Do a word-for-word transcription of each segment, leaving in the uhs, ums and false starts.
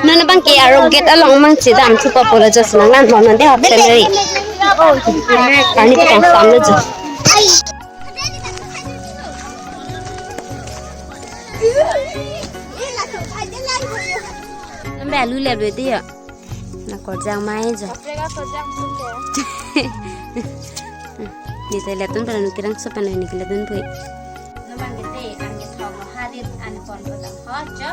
Non abang ke arong gate along mang chedam thupo pulo jo, senang lang non de half family. Arni pu kangsam lo jo. Nang be alu le be dia. Na korjang mai jo. Apre ka korjang pun de. Ni te letun pen anu kerangso pen ni ke letun pui. Nang abang ke te an kethok lo, harit an pon ko dam ho jo.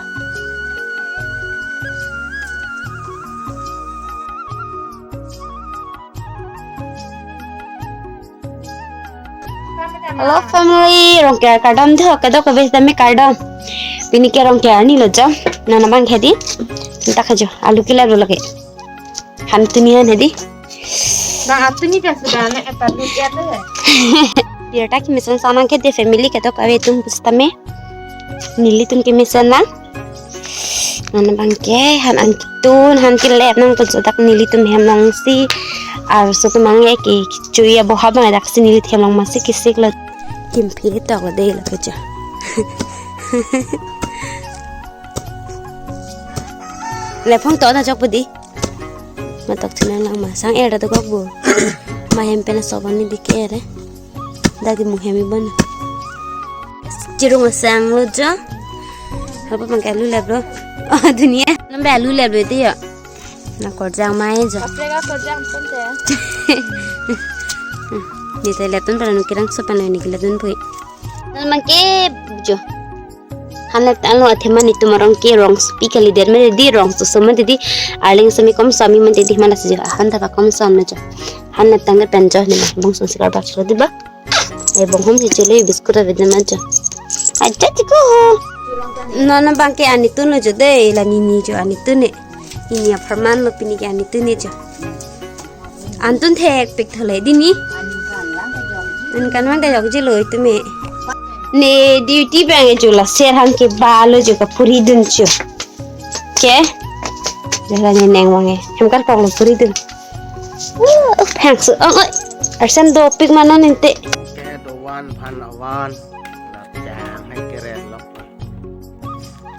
Hello family, Rongker kardom dei, kadokave tame kardom. Pini ke Rongker arni lo jo, non abang ke dei. Nta kha jo, alu ke lap lo lake. Han tuni han dei. Bang atuni kan sudah ne eta lut ya deh. Dia tak misan sama ke dei family kadokave atum pusitame. Nelitum ke mesen lang. Non abang ke han an ketun, han kelep nang tul sodak nelitum hem alongsi. Arso kemang ke kechui aboha abang daksi neli hem along masi kesik lo. Kimphi tok lo dei lo kecha. Lephang to na chok budi. Matok chunang lang ma sang er ta kok bu. Ma hem pen sobon ni bik er eh. Dak ke mu hem ibon. Chirung asang lo jo. Apa pangkai alu lap lo. Oh dunia. Nang be alu lap lo itu ya. Na korjang mai jo. Apre ka korjang pun de. Ni te letun pen anu kerangso pen ni ke letun pui. Nang abang ke jo. Han le tanglo athema netum arong ke rong sopi kalidet mati dei, rong soso mati dei, arleng sami kom sami mati dei, mana sejak han ta kom sam na jo. Han le tang le pen jo ne bong song sikar bak cholo dei ba. Eh bong hom si chele biscuit ave dei ma jo. Aja tiko ho. Non abang ke anitun lo jo dei, la nini jo anitun ne. Nini apharman lo pini ke anitun ne jo. Antun thek pik thole dei ni. An kan mang ta jok ji lo itu me. Ne duty bang e jo la ser han ke ba lo jo ka puri dun jo. Ke? Jala ne neng bang e. Hem kar kong lo puri dun. Uh, thanks. Oh, oh. Arsan do pik ma non inte. Ke do wan phan awan. Lap jang hai kere lok.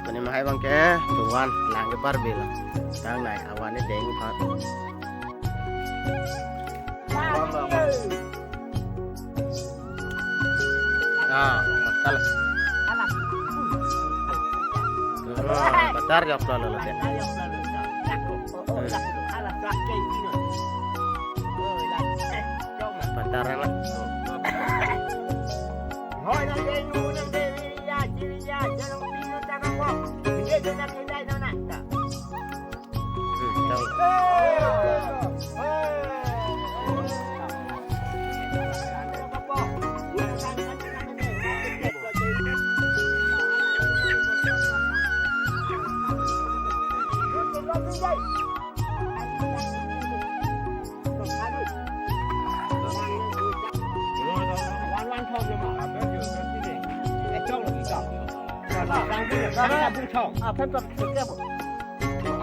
Kuni mahai bang ke do wan lang ke par bil. Tang nai awan ni deng phan. Ah, bakal. Ah, patar jawab selalu lagi. Hmm. Patar lah.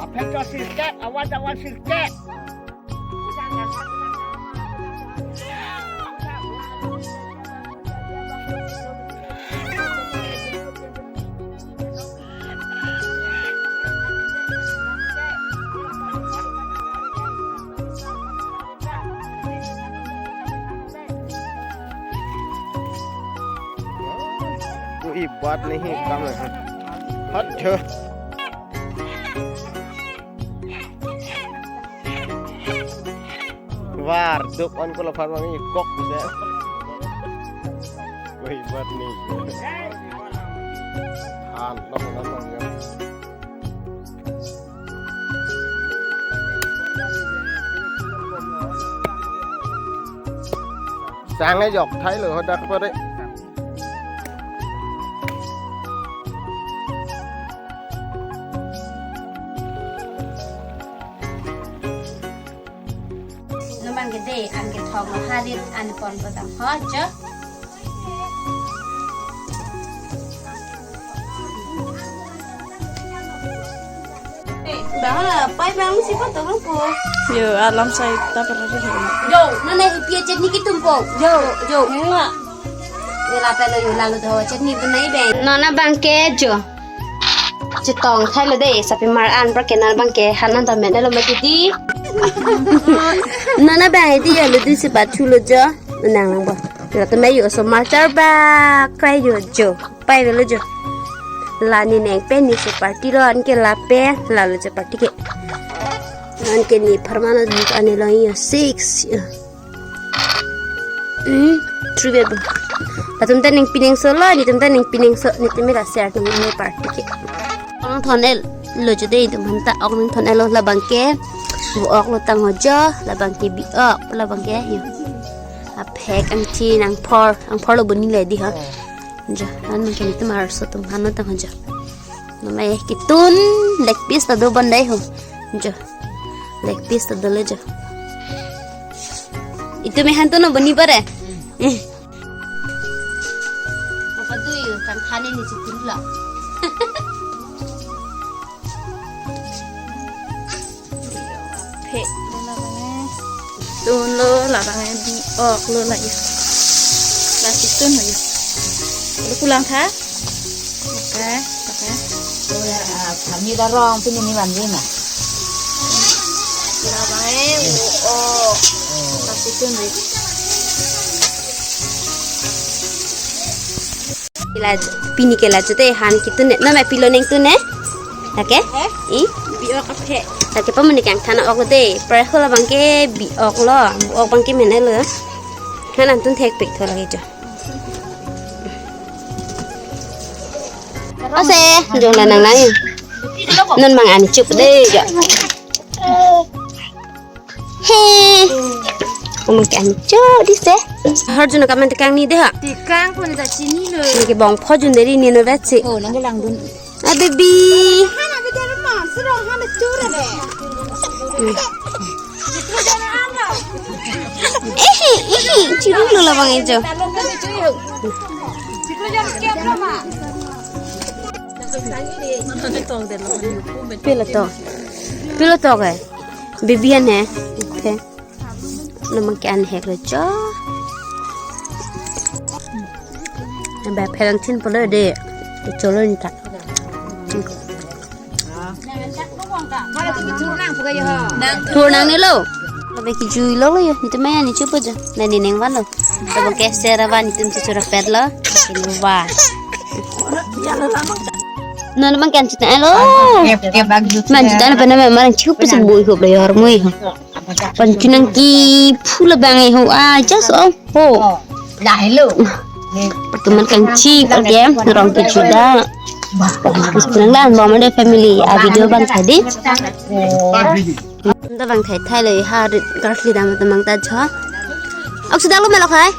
Aphen to sirkep, awan awan sirkep. कोई बात नहीं, काम है। हट। War, duk on ko laphan mami kok bisa. Woi, buat nih. Han, no, no, no, no. Sang e jok thai lo hadak pare. Numan gede an kethok lo harit an pon potang ho jo. Dah, pai bang si potong po. Yo, alam sai ta pernah di. Yo, nana ipia chet ni kitum po. Yo, yo. Enggak. Lapen lo yo, lalu do chutney bunai be. Non abangke jo. Chetong thailo dei, sapi mar an pra ke non abangke han an ta men lo mati di. Non abang di ya lo di si ba thu lo jo. Nang lang bo. Yo to me yo osomar charbak krai yo jo. Pai lo jo. La ne neng pen ne si party lo, anke lapen la lo jo party ke. Anke ne pharmana dun ani lo yo six. Hmm, three bebo. Latum ta neng pineng solo, netum ta neng pineng so, netum la share tum ne party ke. Ok nangthon-et lo jo dei, netum aphan ta ok nangthon-et lo, labangke. Bu ok lo tang ho jo, labangke bi ok, labangke yo. Aphek angthi nangphor, nangphor lo boni le di ha. Jo, an ke netum arso atum aphan lo tang ho jo. Namai ketun leg piece ta do bandai ho. Jo. Leg piece ta dole jo. Itum aphan to non boni pare. Eh. Apa tu yo, kan khane ni si tun lo. Phe, lo labangke. Tun lo labangke bi ok lo la yo. Lasi tun lo yo. Lo pulang tha. Oke, oke. Oh ya, ah, kami darong pini ni mandi na. Labangke, oh, oh. Lasi tun lo. Ila pini ke la chute han ketun ne. Nama pilo neng tun ne? Lake? Eh? I? Bi ok aphe. Lake pa muni kangthan ok de. Pra ho labangke bi ok lo. Ok abangke men lo. Han an tun thek pik tho lake jo. Ose, jong la nang nang. Non mang an chup de jo. He. Amang ke ancho di se. Har juna kaman tekang ni de ha. Tekang pon ta chini lo. Nang ke bong pho jun deri ni no vet si. Oh, nang ke langdun. A baby. Hana be der ma, suro hana chura de. Eh, eh, churu lo labang ejo. Pila to. Pila to ke. Baby an he. Okay. Namang ke an hek lo cho. Ba pherang thin polo de. Cholo ni ta. Thur nang ne lo. Lo be kejui lo lo yo. Netum maya ni chupo jo. Na ne neng van lo. Lo ke sera van netum chuchura pet lo. Ini va. Non abang ke an chutang lo. Kep, kep, bang jut. Man chutang lo pen na me marang chup se bui hup lo yo har mui ho. Pan chunang ke phu labang e ho. Ah, just oh ho. Lah hello. Teman kan chi ke rong ke chuda. Terus pulang lah, bawa mana family. Ah, video bang tadi. Anta bang thai thai lo ha rit garlic dam teman ta jo. Ok, sudah lo melok hai.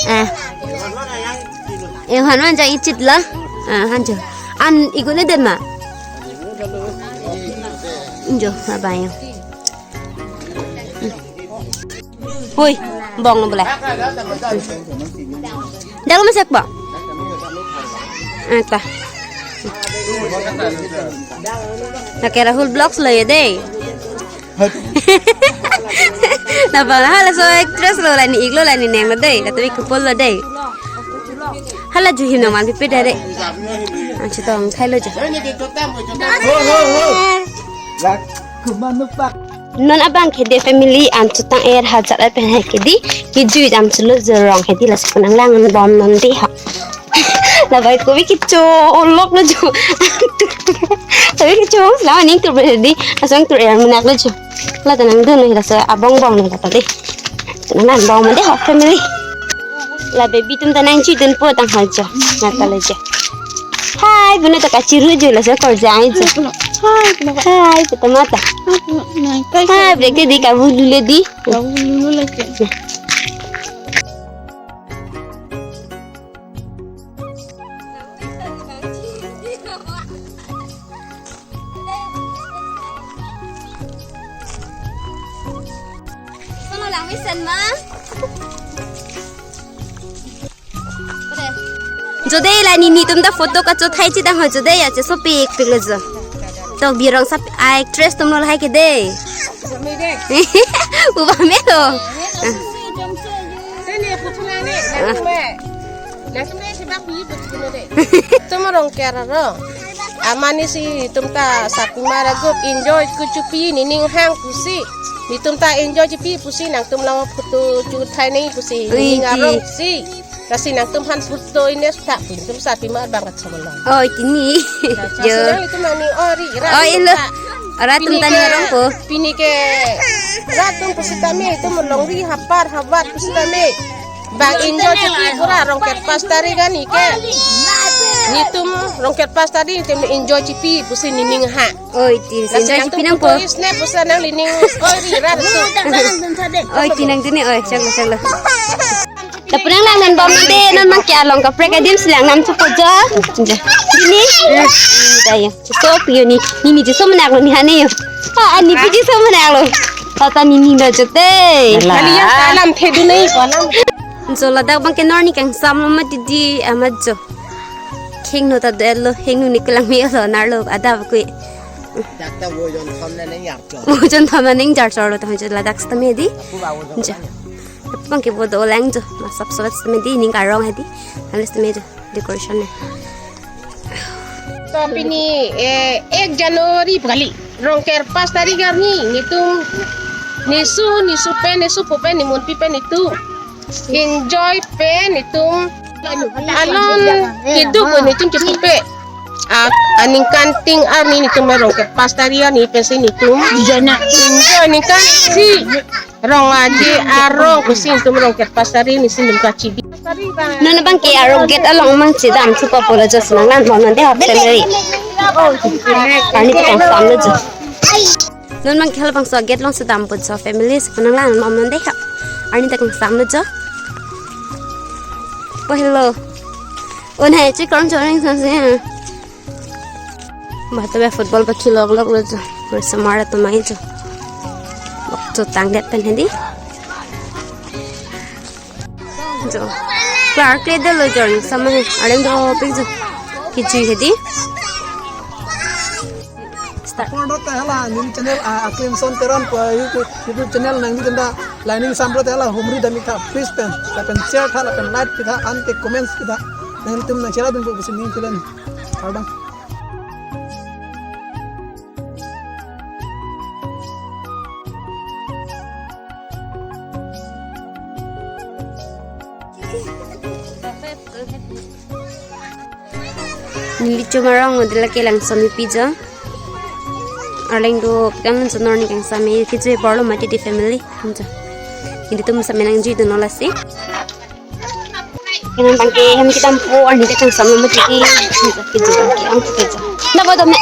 Eh. Eh, han man jang ichit la. Ah, han jo. An igun ne den ma. Jo, bye bye. Hui, bong lo bela. Dalam masak ba? Ata. Lake Rahul Vlogs lo ya dei. Napa hala so actress lo, la ne ik lo, la ne neng lo dei, kata bi couple lo dei. Hala juhim nang man pipi dei. An chutang thai lo jo. Non abang ke de family an chutang er hajat ai pen hai ke di, kejui dam chulo jorong hai di, laso pen nang lang bom non di ha. Labai kobi kecho olok lo jo. Tapi kecho la ning tur be di, asang tur er menak lo jo. La ta nang dun lo, laso abong bong lo ta di. Nang bong mande ha family. La baby atum ta nang chui dun po tang ha jo. Nata lo jo. Hai, bune ta kachiru jo, laso kor jang jo. Hai, hai, peta mata. Hai, brek di ka bulu le di. Ka bulu le ke. Sama lang mesen ma. Jo dei, la ne netum ta photo kacho thai chitang ho jo dei, ya che sopik pik lo jo. To birong sap actress atum lo hai ke dei. Uba me lo. Nangtum ne sibak pi betul ne de. Tum Rongker arong. Amatsi netum ta sarpimar agup enjoy kuchupi nining hang pusi. Netum ta enjoy chipi pusi nangtum lawa photo chuthai nai pusi. Ui, nining ti. Arong si. Lasi nangtum aphan photo ines ta pin tum sarpimar bang kachamala. Oi, tini. Lasi yo. Nang itum nangning ori rat. Oi, ilo. Ta. Rat atum pini tani ke, arong po. Pini ke rat atum pusitame itum longri hapar havat pusitame. Bang enjoy chipi pura Rongker pas tarik arni ke. Netum Rongker pas tarik netum enjoy chipi pusi nining ha. Oi, ti, lasi enjoy nangtum chipi nangpo. Photo isne pusi nanglining ori rat atum. Oi, ti nang tini, oi, chaklo, chaklo. Lapu nanglang nang bom de, non abang ke along kaprek adim si lang nam thupo jo. Tini. Dayo. Cheso piyo ni, nini cheso menak lo ni hane yo. Ha, ani pi cheso menak lo. Tata nini lo jete. Alah. Kali yang salam thedu nai ko alam. Jo ladak abang ke norni kangsam lo mati di amat jo. Hingno ta do-et lo, hingno ni kelang me lo nar lo adap kui. Dakta wo jon thom na neng yar cho. Wo jon thom na neng jar cho lo ta jo ladak sitame di. Apu ba wo jon. Jo. Thom na. Abang ke bo dolang jo. Masap sawat sitame di ning karong hadi. Alis sitame jo. Decoration ne. To pini, eh, ek January pu kali. Rongker pas tarik arni netum nesu, nesu pen, nesu po pen, nemunpi pen netum enjoy pen netum alon kedo pen netum kepu pe. A, aningkan ting arni netum Rongker pas tarik arni pensi netum enjoy ningkan si. Rong aje arong pusi netum Rongker pas tarik arni si netum kachibi. Non abang ke arong gate along mang chedam thupo pulo jo si nanglang bom non de hap scenery. Arni ta kangsam lo jo. Non abang ke halabangso gate along chedam pu jo family si nanglang bom non de hap. Arni ta kangsam lo jo. Po hello. Onai chi kron choreng sam se. Ba to ba football ba khilok lok lo jo. Ber samar to mai jo. Bok jo tang det pen hedi. Jo. Klar kle de lo jo. Sama he. Areng do pik jo. Kichui hedi. Start. Apor do ta hala news channel, ah, Aklim Son Teron pu YouTube, YouTube channel nangli jenda lining samro ta hala humri dam ik tha, please pen, lapen share tha, lapen like pi tha, ante comments pi tha. Nangtum nang share dun pu pusi ning kilen. Arbang. Neli choma arong de lake lang sami pi jo. Arleng do kan sonor ni kangsam me kejui parlo mati di family. Jo. Nelitum sami nangjuidun lo lasi. Kainan abang ke hem kedam po arni ta kangsam lo mati di. Kejui abang ke ang kejui. Na bo do me.